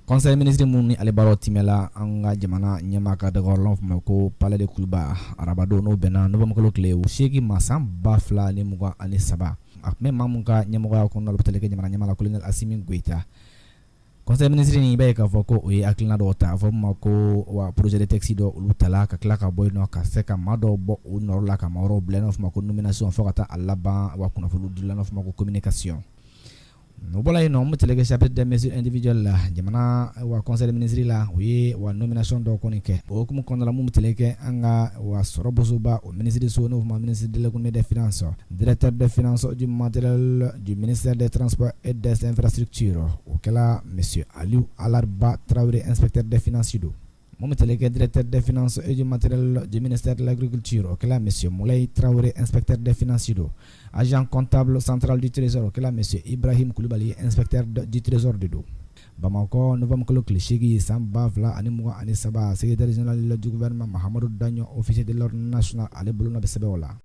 Conseil ministre minnu ni ale baaraw timɛla an ka jamana ɲɛmaa ka dagayɔrɔ la ma ko Palais de Koulouba arabadon, n'o bɛnna novembre kalo tile 8 ma san 2023, a tun bɛ maa min ka ɲɛmɔgɔya kɔnɔna la, o bɛ tali kɛ jamana ɲɛmaa la, colonel Assimi Goïta. Conseil ministre nin, i b'a ye k'a fɔ ko o ye hakilina dɔw ta, a fɔ min ma ko wa projet de texte dɔ, olu tala ka tila ka bɔ yen nɔ, ka se ka maa dɔw bɔ u nɔrɔ la ka maa wɛrɛw bila, n'a fɔ ma ko nomination, fo ka taa a laban wa kunnafoni dila, n'a fɔ ma ko communication. O bɔra yen nɔ, n bɛ tali kɛ chapitre des mesures individuelles la. Jamana wa conseil des ministres la, u ye wa nomination dɔw kɔni kɛ. O hukumu kɔnɔna la, mun bɛ tali kɛ an ka wa sɔrɔ bosoba o ministre so, n'o fɔ ministre de l'Économie et des Finances, directeur des Finances, du Matériel du ministère des Transports et des Infrastructures, o kɛla monsieur Aliou Alarba Traoré, inspecteur des Finances don. Mun bɛ tali kɛ directeur des Finances et du Matériel du ministère de l'Agriculture, o kɛla monsieur Moulay Traoré, inspecteur des Finances don. Agent comptable central du Trésor, o kɛla monsieur Ibrahim Koulibaly, inspecteur du Trésor de don. Bamakɔ, novembre kalo tile 8 san 2023, secrétaire général du gouvernement Mahamadou Dagno, officier de l'ordre national, ale bolonɔ bɛ sɛbɛn o la.